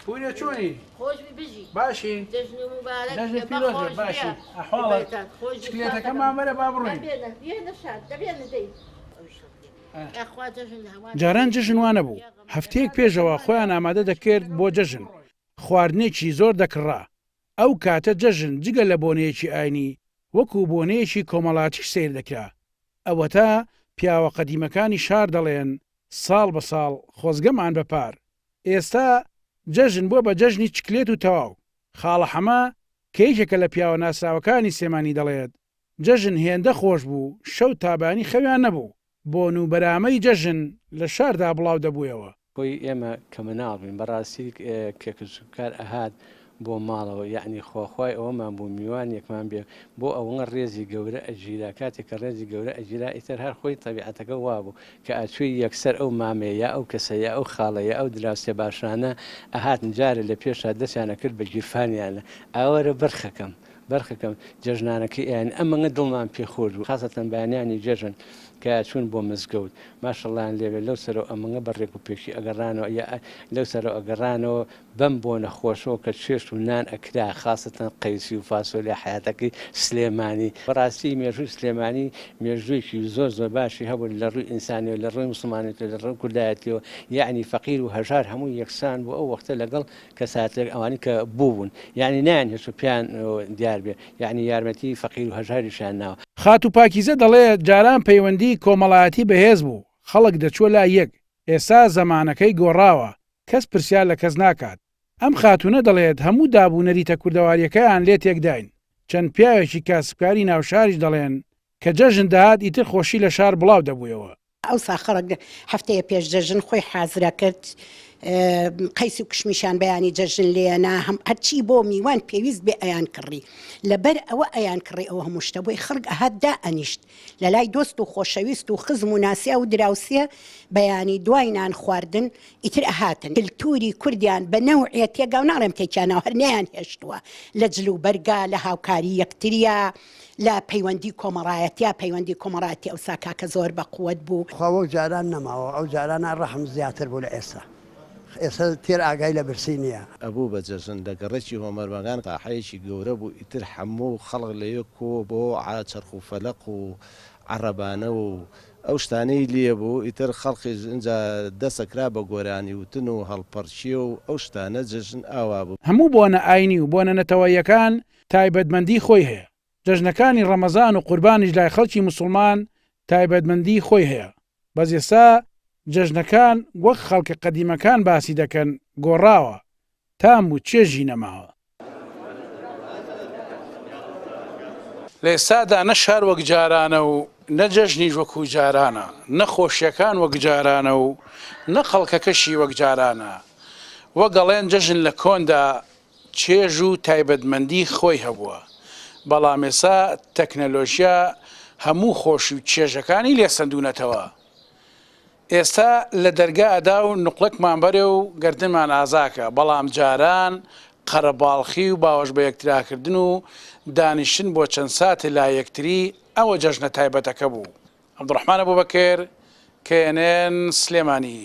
پورێ چۆنی؟ باشی؟ جەژنت پیرۆز بێ باشی ئەحواڵت؟ چکلێتەکەمان بەرە با بڕۆین. جاران جەژن وا نەبوو، هەفتەیەک پێشەوە خۆیان ئامادە دەکرد بۆ جەژن، خواردنێکی زۆر دەکڕا، ئەو کاتە جەژن جگە لە بۆنەیەکی ئاینی وەکو بۆنەیەکی کۆمەڵاتیش سەیر دەکرا، ئەوەتا پیاوە قەدیمەکانی شار دەڵێن ساڵ بە ساڵ خۆزگەمان بە پار، ئێستا جەژن بووە بە جەژنی چکلێت و تەواو، خاڵە حەمە کە یەکێکە لە پیاوە ناسراوەکانی سلێمانی دەڵێت، جەژن هێندە خۆش بوو شەو تا بەیانی خەویان نەبوو، بۆن و بەرامەی جەژن لە شاردا بڵاو دەبوویەوە. خۆی ئێمە کە مناڵ بووین بەڕاستی کە کەسوکار ئەهات بۆ ماڵەوە یەعنی خواخوای ئەوەمان بوو میوانێکمان بێ بۆ ئەوەنە ڕێزی گەورە ئەگیرا کاتێک کە ڕێزی گەورە ئەگیرا ئیتر هەر خۆی تەبیعەتەکە وابوو کە ئەچووی یەکسەر ئەو مامەیە یا ئەو کەسە یا ئەو خاڵە یا ئەو دراوسێ باشانە ئەهاتن جارێ لە پێشا دەستیان ئەکرد بە گیرفانیانە ئاوەرە بەرخەکەم بەرخەکەم جەژنانەکەی ئەیان ئەمەنە دڵمان پێ خۆش بوو خاسەتەن بەیانیانی جەژن کە ئەچوون بۆ مزگەوت ماشەڵڵایان لێ بێ لەو سەرەوە ئەمەنە بە ڕێک و پێکی ئەگەڕانەوە یا لەو سەرەوە ئەگەڕانەوە بەم بۆنە خۆشەوە کە چێشت و نان ئەکرا خاسەتەن قەیسی و فاسۆلیا حەیاتەکەی سلێمانی بەڕاستی مێژووی سلێمانی مێژوویەکی زۆر زۆر باشی هەبوو لە ڕووی ئینسانیەوە لە ڕووی موسڵمانێتەوە لە ڕووی کوردایەتیەوە یەعنی فەقیر و هەژار هەمووی یەکسان بوو ئەو وەختە لەگەڵ کەساتێک ئەوانی کە بووبوون یەعنی نایان هێشت پێیان دیار بێ یەعنی یارمەتی فەقیر و هەژاریشیان ناوە. خاتوو پاکیزە دەڵێ جاران پەیوەندیی کۆمەڵایەتی بەهێز بوو، خەڵک دەچووە لای یەک، ئێستا زەمانەکەی گۆڕاوە، کەس پرسیار لە کەس ناکات. ئەم خاتوونە دەڵێت هەموو داب و نەریتە کوردەوارییەکەیان لێ تێکداین. چەند پیاوێکی کاسبکاری ناوشاریش دەڵێن کە جەژن دەهات ئیتر خۆشی لە شار بڵاو دەبوویەوە. ئەوسا خەڵک هەفتەیە پێش جەژن خۆی حازرە کرد، قەیس و کشمیشیان بەیانی جەژن لێنا، هەم هەرچی بۆ میوان پێویست بێ ئەیان کڕی. لەبەر ئەوە ئەیان کڕی ئەو هەموو شتە بۆی خەڵک ئەهات دائەنیشت لە لای دۆست و خۆشەویست و خزم و ناسیاو و دراوسێ بەیانی دوای نان خواردن ئیتر ئەهاتن کلتوری کوردیان بە نەوعێ تێگاو ناڵێم تێکیاناو هەر نەیان هێشتووە لە جل و بەرگا لە هاوکاری یەکتریا لە پەیوەندی کۆمەڵایەتیا پەیوەندی کۆمەڵایەتی ئەوسا کاکە زۆر بە قوەت بوو. خوا وەک جاران نەماوە ئەو جارانە ڕەحم زیاتر بوو لە ئێستا ئێستا تێر ئاگای لە برسی نیە. ئەبوو بە جەژن لە گەڕەکی هۆمەرمەکان ساحەیەکی گەورە بوو ئیتر حەموو خەڵک لەوێ کۆ بۆوە عە چەرخ و فەلەق و عەڕەبانە و ئەو شتانەی لێ بوو ئیتر خەڵقیش ئینجا دەس ئەکرا بە گۆرانی وتن و هەڵپەڕکێ و ئەو شتانە جەژن ئاوا بوو. هەموو بۆنە ئاینی و بۆنە نەتەوەییەکان تایبەتمەندی خۆی هەیە، جەژنەکانی ڕەمەزان و قوربانیش لای خەڵکی موسوڵمان تایبەتمەندی خۆی هەیە، بەس ئێستا جەژنەکان وەک خەڵکە قەدیمەکان باسی دەکەن گۆڕاوە، تام و چێژی نەماوە. لە ئێستادا نە شار وەک جارانە و نە جەژنیش وەکو جارانە، نە خۆشیەکان وەک جارانە و نە خەڵکەکەشی وەک جارانە. وەک ئەڵێن جەژن لە کۆندا چێژ و تایبەتمەندی خۆی هەبووە، بەڵام ئێستا تەکنەلۆژیا هەموو خۆشی و چێژەکانی لێ سەندوونەتەوە. ئێستا لە دەرگا ئەدا و نوقڵەکمان بەرێ و گەردنمان ئازاکە، بەڵام جاران قەرەباڵخی و باوەش بەیەکتراکردن و دانیشتن بۆ چەند ساتێ لای یەکتری ئەوە جەژنە تایبەتەکە بوو. عەبدوڕەحمان ئەبوبەکر، KNN، سلێمانی.